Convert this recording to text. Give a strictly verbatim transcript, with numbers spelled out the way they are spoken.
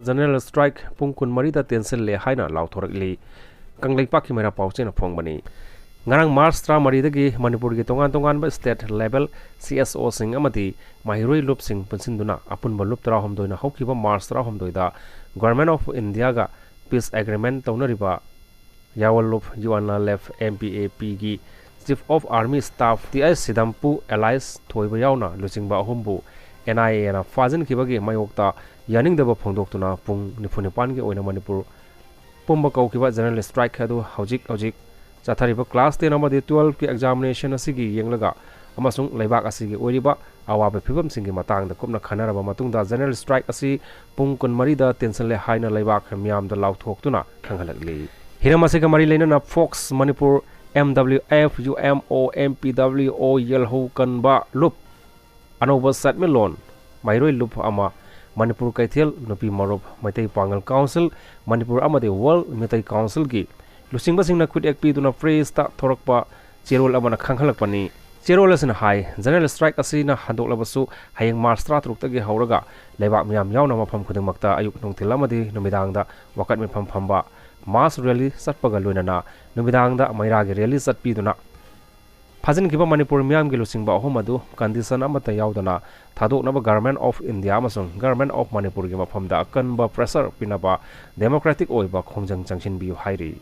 General strike ꯄꯨꯡ ꯀꯨꯟꯃꯔꯤꯗ ꯇꯦꯟꯁꯤꯜꯂꯦ ꯍꯥꯏꯅ ꯂꯥꯎꯊꯣꯔꯛꯂꯤ꯫ ꯀꯪꯂꯩꯄꯥꯛꯀꯤ ꯃꯩꯔꯥ ꯄꯥꯎꯆꯦꯅ ꯐꯣꯡꯕꯅꯤ꯫ ꯉꯔꯥꯡ March ꯇꯔꯥꯃꯔꯤꯗꯒꯤ ꯃꯅꯤꯄꯨꯔꯒꯤ ꯇꯣꯉꯥꯟ ꯇꯣꯉꯥꯟꯕ state level C S O ꯁꯤꯡ ꯑꯃꯗꯤ ꯃꯍꯩꯔꯣꯏ ꯂꯨꯞꯁꯤꯡ ꯄꯨꯟꯁꯤꯟꯗꯨꯅ ꯑꯄꯨꯟꯕ ꯂꯨꯞ ꯇꯔꯥꯍꯨꯝꯗꯣꯏꯅ ꯍꯧꯈꯤꯕ March ꯇꯔꯥꯍꯨꯝꯗꯣꯏꯗ Government of India ꯒ peace agreement ꯇꯧꯅꯔꯤꯕ ꯌꯥꯋꯜ ꯂꯨꯞ U N L F M P A P ꯒꯤ Chief of Army Staff T I ꯁꯤꯗꯝꯄꯨ alias ꯊꯣꯏꯕ ꯌꯥꯎꯅ ꯂꯨꯆꯤꯡꯕ ꯑꯍꯨꯝꯕꯨ N I A ꯅ ꯐꯥꯖꯤꯟꯈꯤꯕꯒꯤ ꯃꯥꯌꯣꯛꯇ ꯌꯥꯅꯤꯡꯗꯕ ꯐꯣꯡꯗꯣꯛꯇꯨꯅ ꯄꯨꯡ ꯅꯤꯐꯨ ꯅꯤꯄꯥꯟꯒꯤ ꯑꯣꯏꯅ ꯃꯅꯤꯄꯨꯔ ꯄꯨꯝꯕ ꯀꯧꯈꯤꯕ general strike ꯑꯗꯨ ꯍꯧꯖꯤꯛ ꯍꯧꯖꯤꯛ ꯆꯠꯊꯔꯤꯕ class ten ꯑꯃꯗꯤ twelve ꯀꯤ examination ꯑꯁꯤꯒꯤ ꯌꯦꯡꯂꯒ ꯑꯃꯁꯨꯡ ꯂꯩꯕꯥꯛ ꯑꯁꯤꯒꯤ ꯑꯣꯏꯔꯤꯕ ꯑꯋꯥꯕ ꯐꯤꯕꯝꯁꯤꯡꯒꯤ ꯃꯇꯥꯡꯗ ꯀꯨꯞꯅ ꯈꯟꯅꯔꯕ ꯃꯇꯨꯡꯗ general strike ꯑꯁꯤ ꯄꯨꯡ ꯀꯨꯟꯃꯔꯤꯗ ꯇꯦꯟꯁꯤꯜꯂꯦ ꯍꯥꯏꯅ ꯂꯩꯕꯥꯛ ꯃꯤꯌꯥꯝꯗ ꯂꯥꯎꯊꯣꯛꯇꯨꯅ ꯈꯪꯍꯜꯂꯛꯂꯤ꯫ ꯍꯤꯔꯝ ꯑꯁꯤꯒ ꯃꯔꯤ ꯂꯩꯅꯅ Fox Manipur, M W F, U M O, M P W O, ꯌꯦꯜꯍꯧ ꯀꯟꯕ ꯂꯨꯞ, ꯑꯅꯧꯕ ꯁꯦꯟꯃꯤꯠꯂꯣꯟ, ꯃꯍꯩꯔꯣꯏ ꯂꯨꯞ ꯑꯃ, ꯃꯅꯤꯄꯨꯔ ꯀꯩꯊꯦꯜ, ꯅꯨꯄꯤ ꯃꯔꯨꯞ, ꯃꯩꯇꯩ ꯄꯥꯉꯜ council, ꯃꯅꯤꯄꯨꯔ ꯑꯃꯗꯤ World ꯃꯤꯇꯩ council ꯒꯤ ꯂꯨꯆꯤꯡꯕꯁꯤꯡꯅ ꯈꯨꯠꯌꯦꯛ ꯄꯤꯗꯨꯅ press ꯇ ꯊꯣꯔꯛꯄ ꯆꯦꯔꯣꯜ ꯑꯃꯅ ꯈꯪꯍꯜꯂꯛꯄꯅꯤ꯫ ꯆꯦꯔꯣꯜ ꯑꯁꯤꯅ ꯍꯥꯏ, general strike ꯑꯁꯤꯅ ꯍꯟꯗꯣꯛꯂꯕꯁꯨ, ꯍꯌꯦꯡ March ꯇꯔꯥꯇꯔꯨꯛꯇꯒꯤ ꯍꯧꯔꯒ ꯂꯩꯕꯥꯛ ꯃꯤꯌꯥꯝ ꯌꯥꯎꯅ ꯃꯐꯝ ꯈꯨꯗꯤꯡꯃꯛꯇ ꯑꯌꯨꯛ, ꯅꯨꯡꯊꯤꯜ ꯑꯃꯗꯤ ꯅꯨꯃꯤꯗꯥꯡꯗ ꯋꯥꯀꯠ ꯃꯤꯐꯝ ꯐꯝꯕ, mass rally ꯆꯠꯄꯒ ꯂꯣꯏꯅꯅ ꯅꯨꯃꯤꯗꯥꯡꯗ ꯃꯩꯔꯥꯒꯤ rally ꯆꯠꯄꯤꯗꯨꯅ ꯐꯥꯖꯤꯟꯈꯤꯕ ꯃꯅꯤꯄꯨꯔ ꯃꯤꯌꯥꯝꯒꯤ ꯂꯨꯆꯤꯡꯕ ꯑꯍꯨꯝ ꯑꯗꯨ condition ꯑꯃꯠꯇ ꯌꯥꯎꯗꯅ ꯊꯥꯗꯣꯛꯅꯕ Government of India ꯑꯃꯁꯨꯡ Government of ꯃꯅꯤꯄꯨꯔꯒꯤ ꯃꯐꯝꯗ ꯑꯀꯟꯕ pressure ꯄꯤꯅꯕ democratic ꯑꯣꯏꯕ ꯈꯣꯡꯖꯪ ꯆꯪꯁꯤꯟꯕꯤꯌꯨ ꯍꯥꯏꯔꯤ꯫